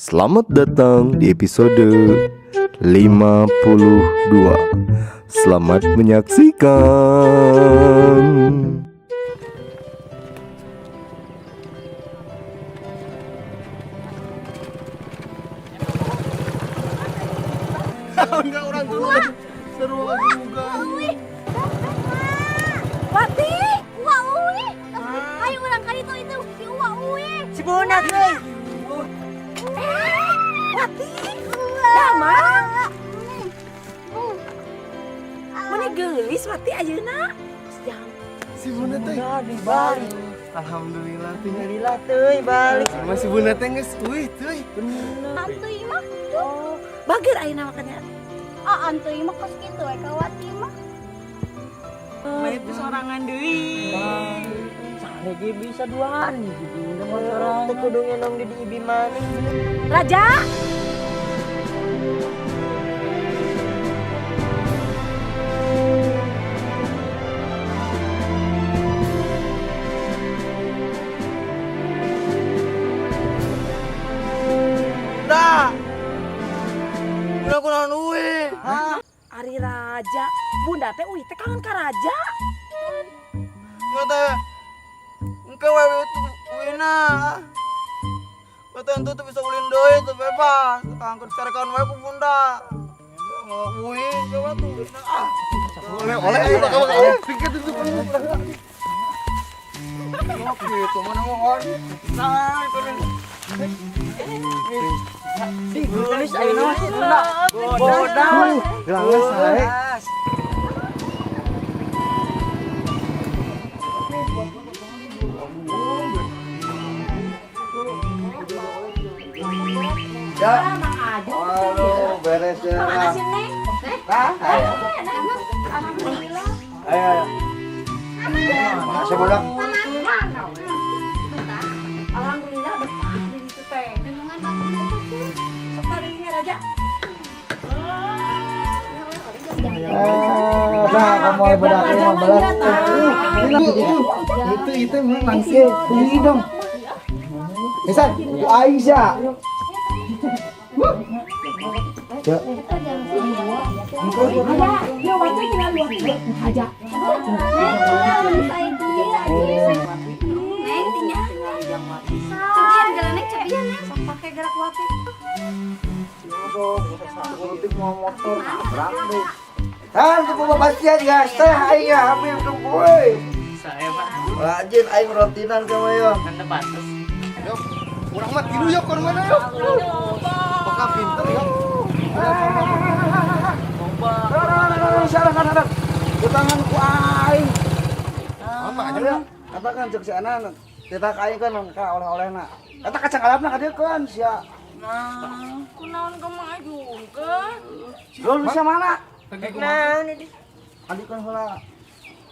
Selamat datang di episode 52. Selamat menyaksikan. Enggak orang dulu. Seru juga. Wati, Uwa Uwi. Ayo urang ka ditu itu si Uwa Uwi. Si Bunat euy. Eh, Wati. Damang. Mana geulis Wati ayeuna? Jangan Si Bunda teh. balik. Alhamdulillah teh. Alhamdulillah teuy balik. Sama si Bunda teh geus euy teuy. Antuy mah. Oh, bager ayeuna makannya. Ah, antuy mah kos kitu we ka Wati mah. Bae sorangan deui. Sare ge bisa duaan gitu. Udah mah sorangan. Teu kudu ngenong di ibi maning. Raja. Dah. Udah kunaon euy. Ari Raja, Bunda teh uih teh kangen ka Raja. Enggak teh. Engke we itu uina. Kata ente tuh bisa ulin deui tuh bebas. Angkut carekan wae ku Bunda. Nggak uih coba tuh. Ah. Oleh oleh ayo bakal bakal. Pikir tuh kamu. Oke, itu mana mohon. Nah, itu Di geulis ayeuna mah si Bunda. Bodas. Gelas sae. Ya. Mang Ajo. Aduh, beres ya. Mana sih Neng? Hah? Ayo. Alhamdulillah. Ayo, ayo. Makasih, Bunda. Alhamdulillah betah di situ teh. Dengan bagus. Sok tadinya Raja. Nah, kamu bedak 15. Itu memang langsung beli dong. Misan, ku Aisyah. Ya. Aja, ya Wati tinggal luar aja. Neng tinggal. Cebian jalan neng cebian neng. Sok pakai gerak Wati. Mau motor nabrak deh. Han, tuh bawa pasien ya, teh aing ya ambil tuh gue. Saya Pak. Rajin aing rotinan kamu yo. Kan teu pantes. Yo, urang mah tilu yo kon mana yo. Bakal pinter yo. Salah salah. Utangan ku aing. Apa aja ya? Katakan cek si anak, titah ka aing kan ka oleh-olehna. Eta kacang alapna ka dieu kan sia. Nah, kunaon ka Mang Ajungkeun? Lo bisa mana? Naon ini? Adikeun heula.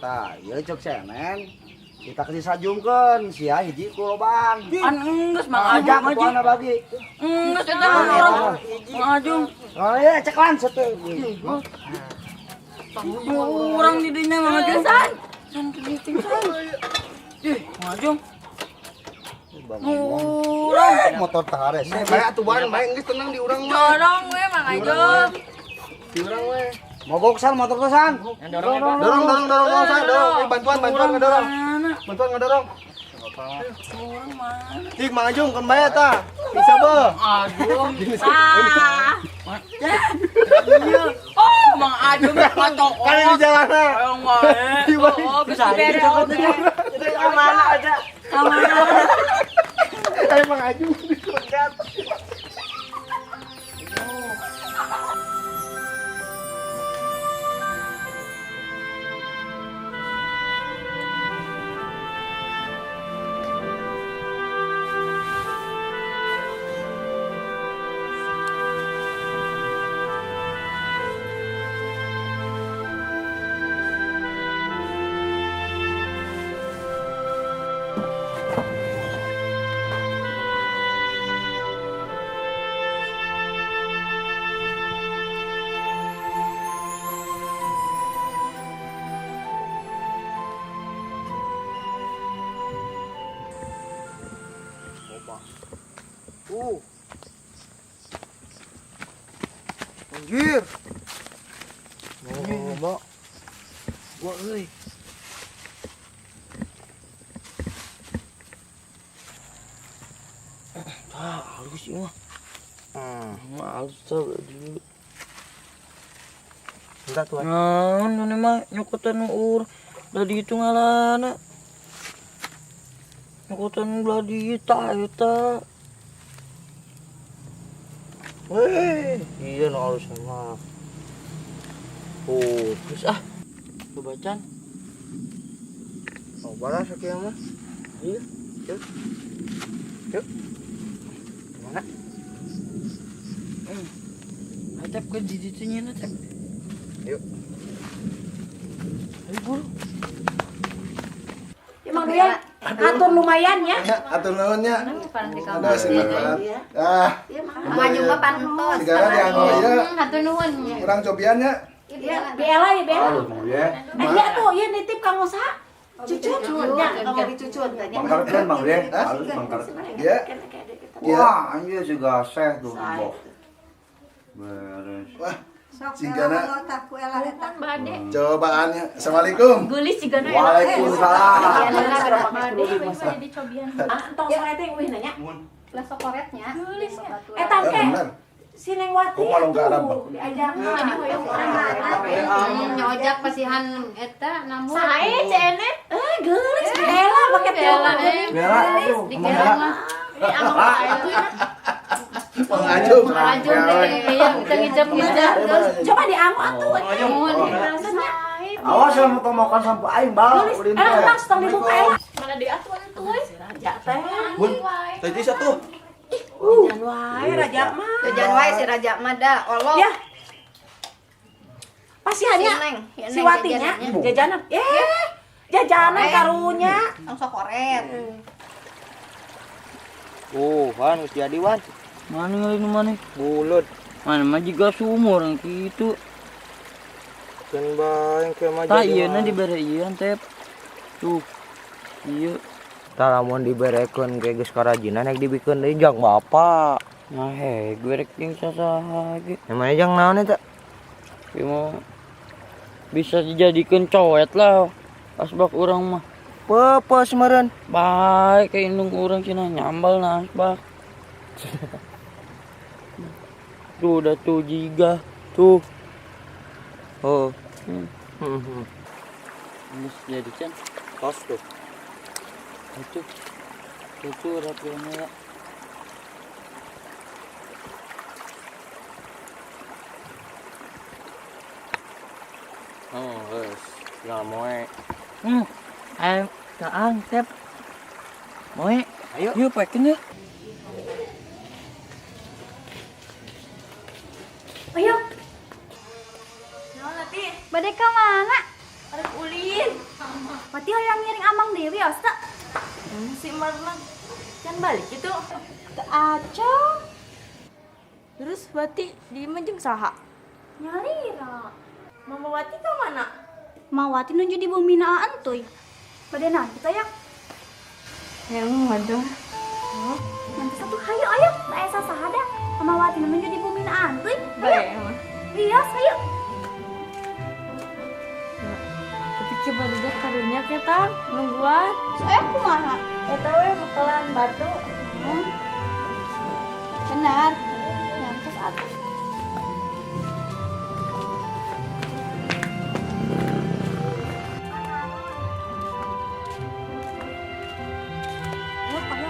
Tah, ieu cek si Enen. Kita kasih sajungkeun, sia hiji ku lobang. An enggeus Mang Ajung Ajak aja. ku bagi. Enggeus eta mah urang. Mang Ajung. Oh iya, ceklan sete. Urang di dinya Mang Ajung. San. San keliting san. Ih, Mang Ajung. Urang. Motor tahares. Bae atuh bae bae geus tenang di urang mah. Dorong we Mang Ajung. Di urang we. Mogok san motor teh san. Dorong Dorong dorong dorong dorong san, dorong. Eh, bantuan bantuan ngedorong. Mana? Bantuan ngedorong. Urang mana? Cik Mang Ajung keun bae tah. Bisa beuh. Ajung. Ah. Iya. Oh, Mang Ajung kocok. Kan di jalan. Hoyong wae. Oh, geus dibere oge. Mana aja. Kamana? Ayo Mang Ajung dipegat. Anjir. Ngomong. Gua euy. Ah, halus ieu mah. Halus tah dulu. Entar tuh. Naon ini mah nyokotan uur. Belah ditu ngalana. Nyokotan belah dieu tah eta. Weh, iya nu halus mah. Oh, terus ah. Coba can. Oh, balas sakieu mah. Iya. Yuk. Yuk. Kemana? Atep ke di ditu nya tep. Yuk. Ayo buru. Emang dia atur lumayan ya. Atur naon nya? Aduh, senang banget. Ah, Maju mah pantos. Sigara dianggo ieu. Hatur nuhun. Urang cobian nya. Iya, Bella ya Bella. Ya. Eh iya tuh, iya nitip kang usaha. Cucun, ya, Kamu dicucun tanya. Bangkarkeun Bang Deng. Halus bangkar. Iya. Wah, anjir juga seh tuh. Beres. Wah, Cigana. Ku ela eta. Cobaannya. Assalamualaikum. Gulis juga na. Waalaikumsalam. Bade dicobian. Ah, entong sore teh euy nanya. Lah sokoretnya. Gulis ya. Eta Eh, teh bener. si Neng Wati. Kok malah ke Arab, Bang? Diajak. Nyojak pasihan eta namun. Sae cene. Eh, geulis Bella pakai Bella tiup. Bella, tuh, Dikira mah. Ini amang itu ya. Bang Ajum. Ajum deh, ya kita ngijap-ngijap. Coba dianggo atuh. Mun. Awas lah mau makan sampai aing bal. Geulis, eh Mas tong dibuka ya. Mana diatur tuh. Si Raja teh. Bun, tadi satu. Jajan wae Raja mah. Jajan wae si Raja mah da olok. Ya. Pasihannya Si Neng, si Watinya jajanan. Eh, jajanan karunya. Langsung koret. Oh, Wan, geus jadi Wan. Mana ngali nu mana? Bulut. Mana mah jiga sumur yang kitu. Keun bae ke mah Tah jadi. ieu na dibere ieu tep. Tuh. Ieu. Tah lamun diberekeun ge geus karajinan rek dibikeun deui jang bapak. Nah he, gue rek jeung sasaha ge. Yang mana jang naon eta? Ieu mah bisa dijadikeun coet lah. Asbak urang mah. Pepes meureun. Baik kayak indung urang cenah nyambal na asbak. Tuh udah tuh jiga tuh. Oh. Geus jadi can. Tos tuh. Itu. Itu rapiannya ya. Oh, geus. Tinggal moe. Ayo kaang tep. Moe. Ayo. Yuk pakein yuk. Ayo. Bade ka mana? Arek ulin. Wati hoyong ngiring Amang Dewi asa. Si Marna can balik gitu. Teu aco. Terus Wati di imah jeung saha? Nyalira. Mama Wati ka mana? Mawati nuju di bumi naan tuy. Bade naon kita ya? Ya waduh. Nanti satu hayu ayo, na esa saha da. Mawati nuju di bumi naan tuy. Ayo. Bae mah. Iya, ayo. Tapi coba duduk karunya kita nungguan. Saya kumaha? Eta we bakalan batu. Benar. Nyantos atuh. Ayo, ayo.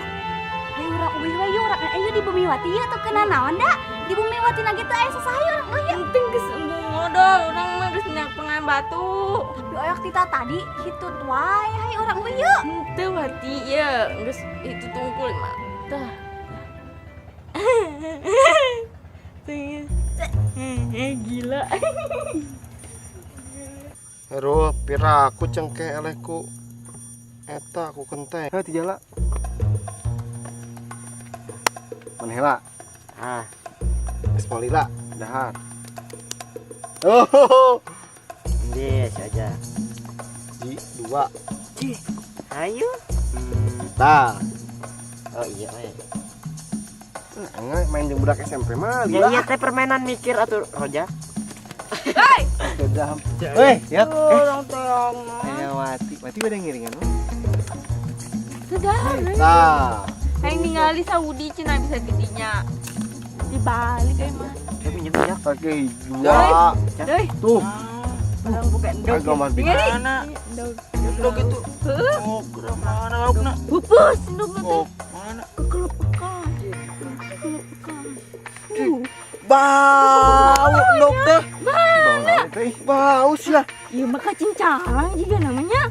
Ayo urang uih we yuk, urang ayo di bumi Wati yeuh teu kena naon da. Di bumi Wati na kitu aya sasaha urang euy yeuh. Penting geus embung modal, urang mah geus nyak pengan batu. Tapi oyak tita tadi hitut wae hayu urang uih yeuh. Henteu Wati ye, geus itu tungkul mah. Tah. Gila. Aduh, piraku cengkeh elehku. Eta aku kenteng. Heuh, tijala. Manhela. Ah, Geus malila, dahar. Oh, geus aja. Ji, dua. Ayo. Tah. Oh iya we. Nah, main jeung budak SMP mah Ya lila. iya teh permainan mikir atuh rojak. Hei, Weh, ya. Orang teh mah. Aya Wati. Wati bade ngiringan mah. sudah. Tah. Aing ningali Saudi cenah bisa gedinya. Dibalik euy mah. Saya pinjam ya. Pakai dua. Deuh. Tuh, Orang buka endog. agak mah bikin. Mana? Endog itu. Heuh, Oh, geura mana laukna? pupus endog teh. Oh, mana? Kekelepekan. Kekelepekan. Bau endog teh. Mana? Bau sih lah. Iya mah kacincalang juga namanya.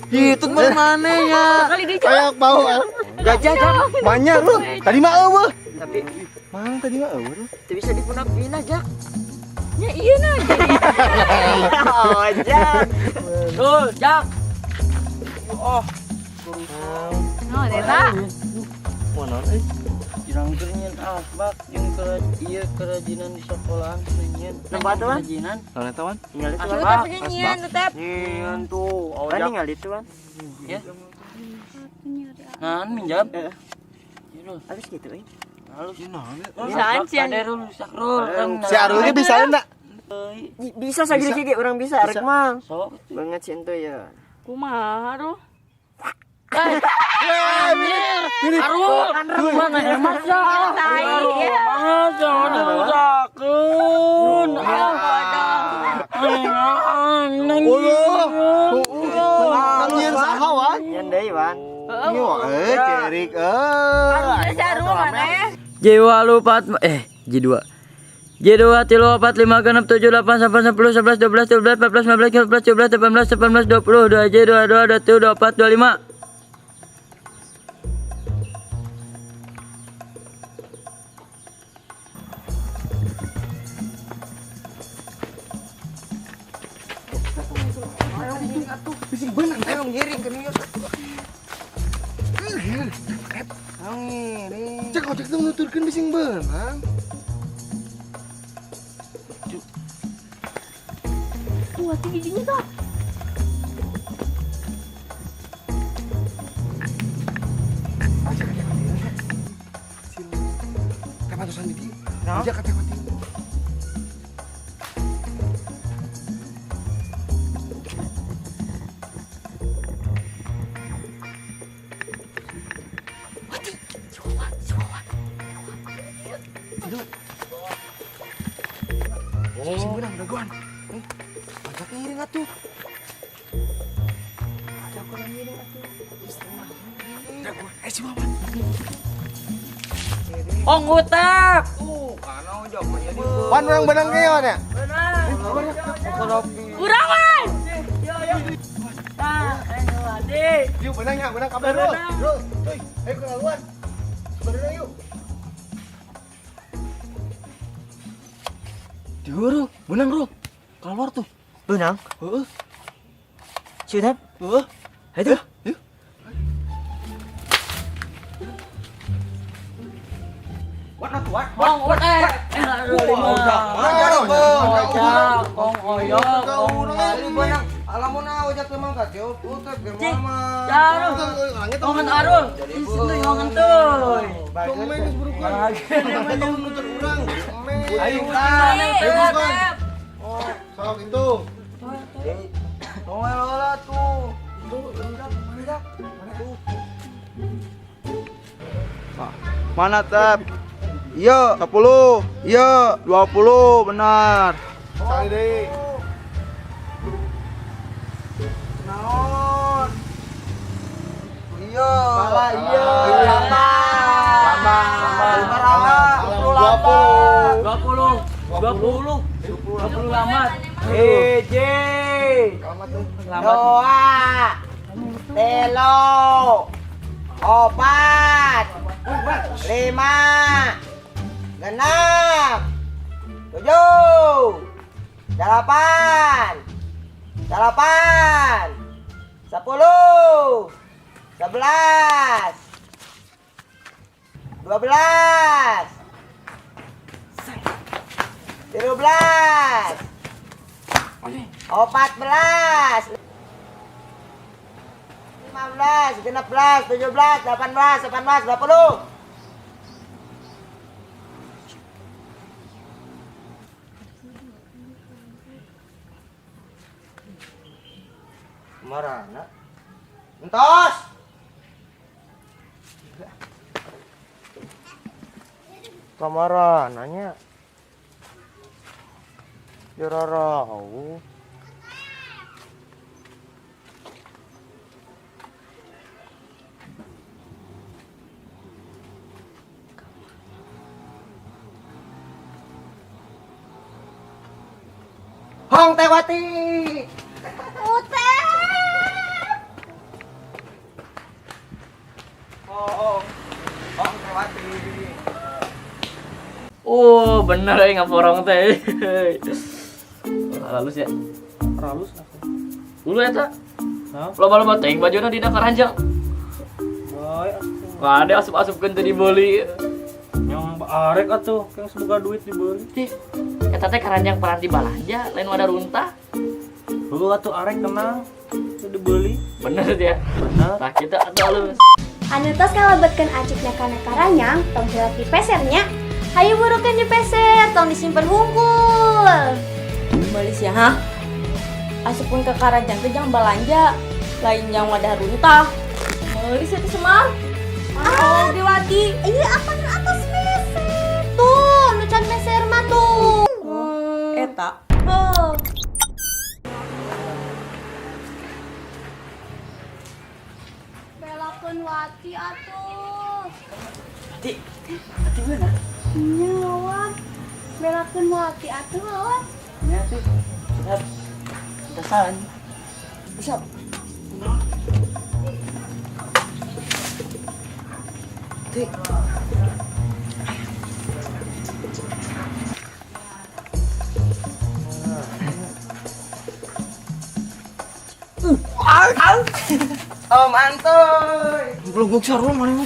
Itu mah mana ya? Kali dia Kayak bau. Ah. Gajah jak. Banyak lu. Tadi mah eueuh. Tapi Mana tadi mah eueuh lu. itu bisa dipundak pindah jak. Ya iya nah jadi. Oh jak. Tuh, Jak. Oh, No, eta. Mau naon euy? jirang keur nyieun asbak jeung ieu kerajinan di sekolahan nyieun. Nempat tuh, Wan? Kerajinan. Naon eta Wan? Ningali tuh. Lu Wan. tapi nyian tetep. Nyieun tuh, Wan ojak. ningali tuh Wan. Ya. Nah, minjam. Heeh. Ieu lho, Halus gitu euy. halus. Bisaan sih. Ada rul, sakrul kan. Si Arul ge bisa enggak? Bisa sagede ge urang bisa arek mah. Sok. Banget sih ente ya. Kumaha ruh? Arul, mana hemat ya? Tai ya. Masa diusahakeun. Ulah. Nang saha Wan? Nyen deui Wan. Ieu cerik euy. Arulnya si Arul mana ya? J8 J2 J2 3 4 5 6 7 8 9 10 11 12 13 14 15 16 17 18 19 20 2 J 2 2 2 3 2 4 2 5. Bising beunang teh ngiring ke nieu. Ngiring. Cek ojek tuh nuturkeun bising beunang. Tuh, hati giginya tuh. Teh pantosan di dieu. Ojek ka teh Wati. Bising beunang dagoan. Eh, ojek ngiring atuh. Ojek urang ngiring atuh. Dagoan, eh si Wawan. Ong utap. Wan urang beunang ge Wan ya? Urang Wan. Tah, ayo adik. Yuk beunang ya, beunang kabeh Rul. Rul, cuy, ayo keluar. Beunang yuk. Dieu beunang Rul. Keluar tuh. Beunang. Heeh. Sudah. Heeh. Ayo. Yuk. Ong utap. Ojak, ong oyok, ong Cik, Arul. Ongan Arul. Isi tuh ongan tuh. Tumben geus burukeun. Tong nutur urang. Ayo, Ayo burukeun. Sok itu. Mana tep? Iya, 10. Iya, 20 benar. Sekali deui. Naon? Iya. Salah, iya. Delapan. 20. 20 20 lambat. Hiji. Dua. Telu. Opat. 5. 6. 7. 8. 9. 10. 11. 12. 13. 14. 15, 16, 17, 18, 19, 20. Marana. Entos. Kamarana nya. Jararau. Hong Tewati. Utep. Oh, Hong Tewati. Oh, bener ya ngaporong teh. Halus ya. Halus. Dulu eta. Loba-loba teuing bajuna dina karanjang. Bae atuh. Kade asup-asupkeun teu dibeli. Yang arek atuh, yang semoga duit dibeli. Tih, eta teh karanjang paranti balanja, lain wadah runtah. Heuh atuh arek tenang. Teu dibeli. Bener ya. Bener. Nah, kita atuh halus. Anu tos kalebetkeun acukna kana karanyang, tong hilap dipesernya. Hayu burukeun dipeser, tong disimpen hungkul. Melis ya, ha? Asupun ke karanjang teh jangan balanja, lain yang wadah runtah. Melis itu Semar. Oh, Dewati. Iya, apa nu atas meser? Tuh, nu can meser mah tuh. Eta. Heuh. Belakeun Wati atuh. Ti, ati beuna. Nya, Wan. Belakeun Wati atuh, Wan. Nya tuh. Siap. Tasan. Siap. Ti. Om Antoy. Belum sarua mana mah.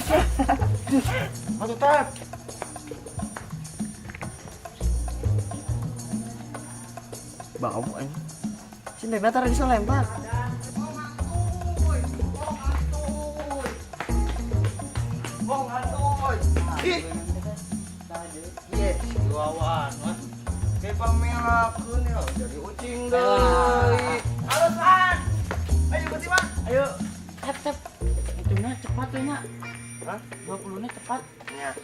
Atuh tep. Bau anjing. Sini meter bisa lempar. Om Antoy. Ih. Ye, si Wawan mah. Kayak pamelakeun ya jadi ucing deui. Halo San. Ayo beuti mah. Ayo. Tep tep. Itu na cepat tuh na. Hah? 20 na cepat. Nya.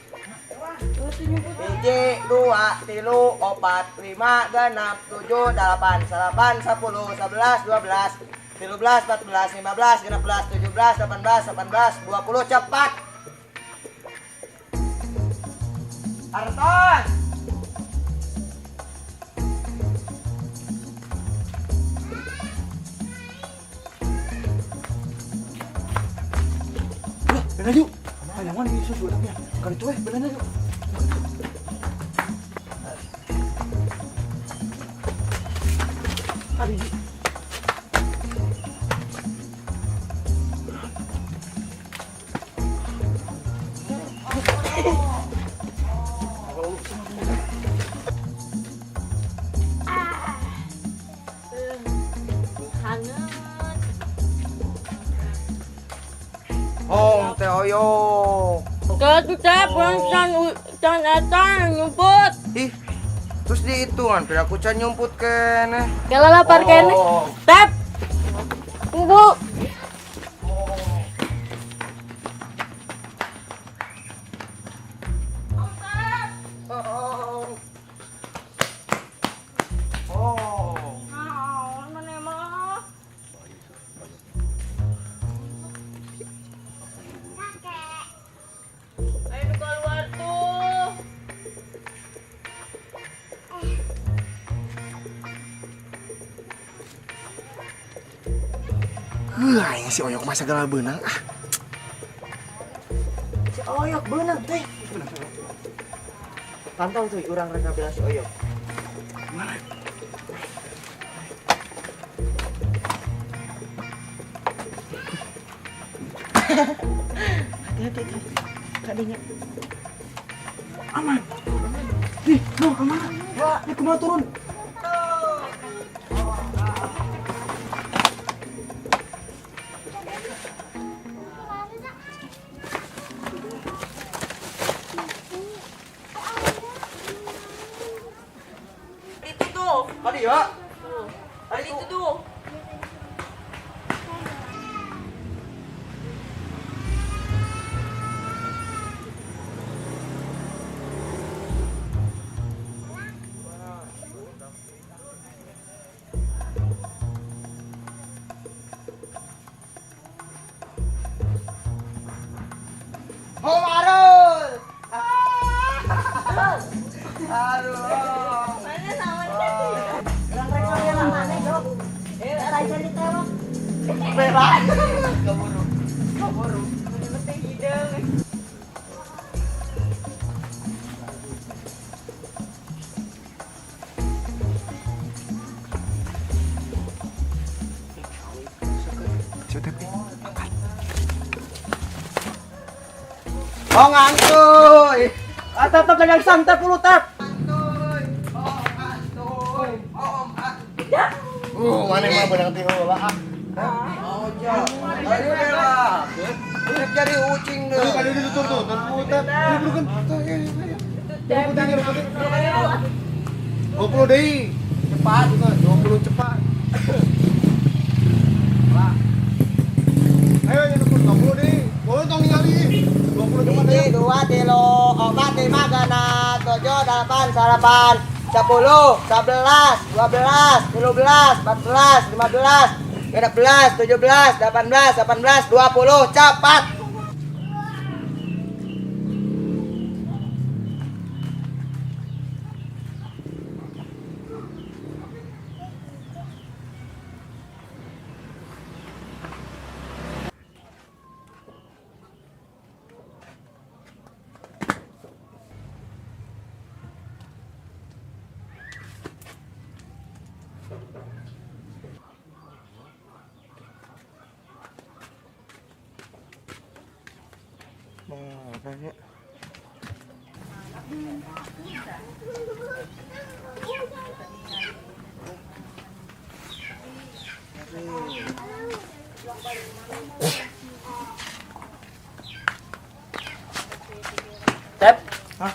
1, 2, 3, 4, 5, 6, 7, 8, 9, 10, 11, 12, 13, 14, 15, 16, 17, 18, 18, 20, cepat. Arton. Udah, bener yuk. Ayangan ini susu ya. Kali itu bener yuk. Tadi. Hangat. Hong teh oyok. Tuh teh, can can eta nyumput. Ih, terus dihitungan piraku can nyumput keneh. Kela lapar keneh. Oh. Tep. Tunggu. Oh. Oh. Naon maneh mah? Ayo nu keluar tuh. Heuh, aing si Oyok mah segala beunang ah. Si Oyok beunang teh. Pantau tuh urang rek ngabela si Oyok. Mana? Hati-hati teh. Kadinya. Aman. Ih, lo kemana? Wah, ini kemana turun? Itu tuh. Tadi ya. Tadi itu tuh. Aduh. Mana naon teh? Urang rek ngabela maneh, Dok. Raja ditewak. Bebas. Kaburu. Kaburu. Teh hideung. Oh ngantuy. Ah, tetap dagang santet puluh tep. Ngantuy. Oh ngantuy. Oh ngantuy. Mana mah beunang ti heula ah. Oh ja. Ayo lah. Jadi ucing deh. Kali ditutur tuh, tuh tep. Buru kan. Tuh, 20 deui. Cepat. 20 cepat. Ayo 20 deui. Boleh tong ningali. 20 cepat. 1, 2, 3, 4, 5, 6, 7, 8, 9, 10, 11, 12, 13, 14, 15, 16, 17, 18, 18, 20, cepat. Tep. Hah?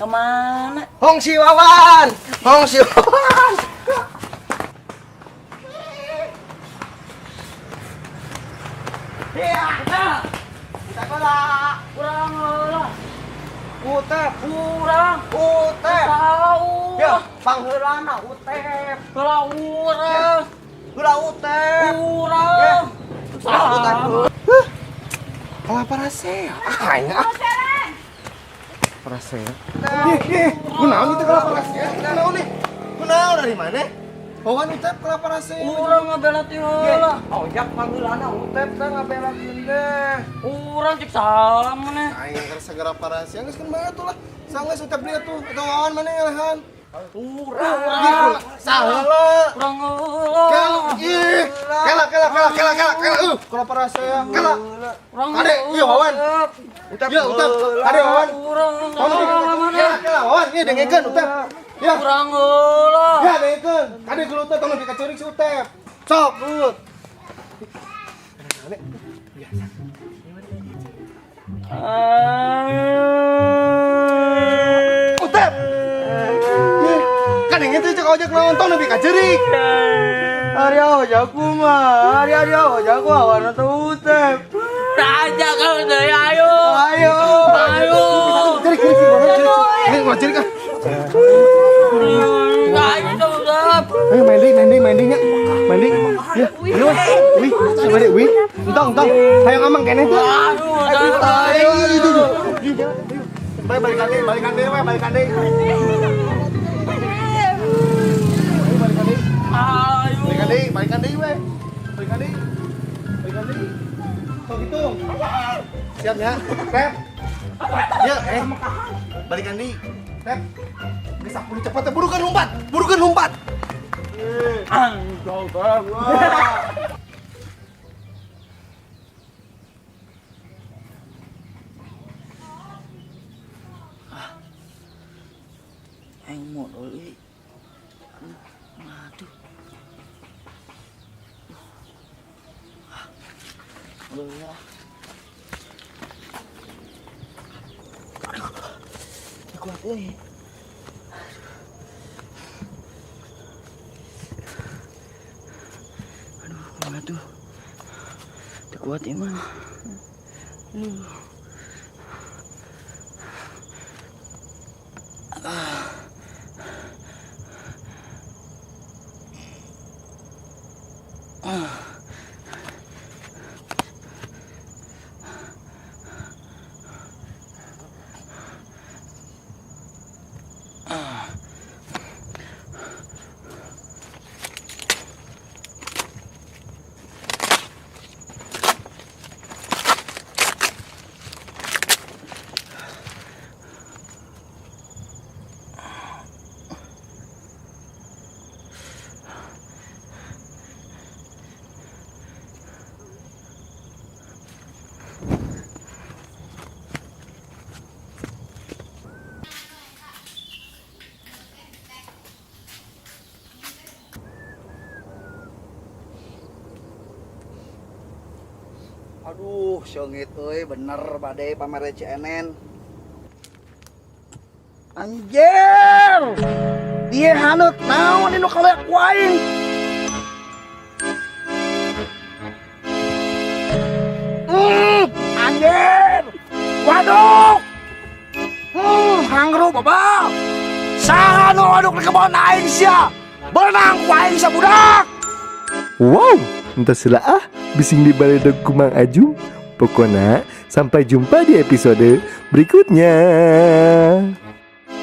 Kemana? Hong si Wawan. Hong si Wawan. Iya. Kita bola. Kurang lah. Utep. Kurang. Utep. Tahu. Ya, pangheulana utep. Heula urang. Heula utep. Urang. Utep. Kalah parasea. Ah, aing ah. Parasea. Ih, kunaon itu kalah parasea? Kunaon nih? Kunaon dari mana? Wawan utep kalah parasea. Urang ngabela ti heula. Oh, jak pangheulana utep teh ngabela teh. Urang cek salah maneh. Aing keur segera parasea geus kan bae atuh lah. Sanggeus utep dia tuh atau wawan mana ngelehan. Urang. Saheula. Urang heula. Kela, ih, kela, kela, kela, kela, kela, kela, kalau parasea, kela. Urang. Ade, iya Wawan. Utep. Ya, utep. Ade Wawan. Urang. Tolong, kela, kela, Wawan, ieu dengekeun utep. Ya. Urang heula. Ya, dengekeun. Kade gelut teh tong dikaceurik si utep. Sok, gelut. Utep. Kan yang itu cek ojek naon tong nepi ka ceurik. Ari ojek mah, ari ari ojek awan atuh utep. Raja kau teh ayo. Ayo. Ayo. Cerik, cerik, cerik, cerik. Ini mau cerik ah. Ayo Tep. Ayo main deui, main deui, main deui nya. Main deui. Ya, ayo. Wih, coba deh, wih. Entong, entong. Hayang amang keneh tuh. Aduh, Ayo, itu tuh. Baik, balikan deui, balikan deui, we, balikan deui. Ayo, balikan deui. Ayo. Balikan deui, balikan deui, we. Balikan deui. Balikan deui. Sok hitung. Siap ya. Tep. Ya, balikan deui. Tep. Geus 10 cepat teh burukeun lompat. Burukeun lompat. Aing modal euy. Aduh, aduh. Aduh, ya. Aduh. Teu kuat euy. Aduh, kumaha tuh? Teu kuat ieu mah. Aduh. Aduh, seungit euy, bener bade pamere CNN. Anjir! Dia haneut naon nu kaleak ku aing? Anjir! Waduh! Hangru babal. Saha nu waduk di kebon aing sia? Beunang ku aing sia, budak. Wow, entah sila ah, bising di baledog ku Mang Ajum. Pokoknya sampai jumpa di episode berikutnya.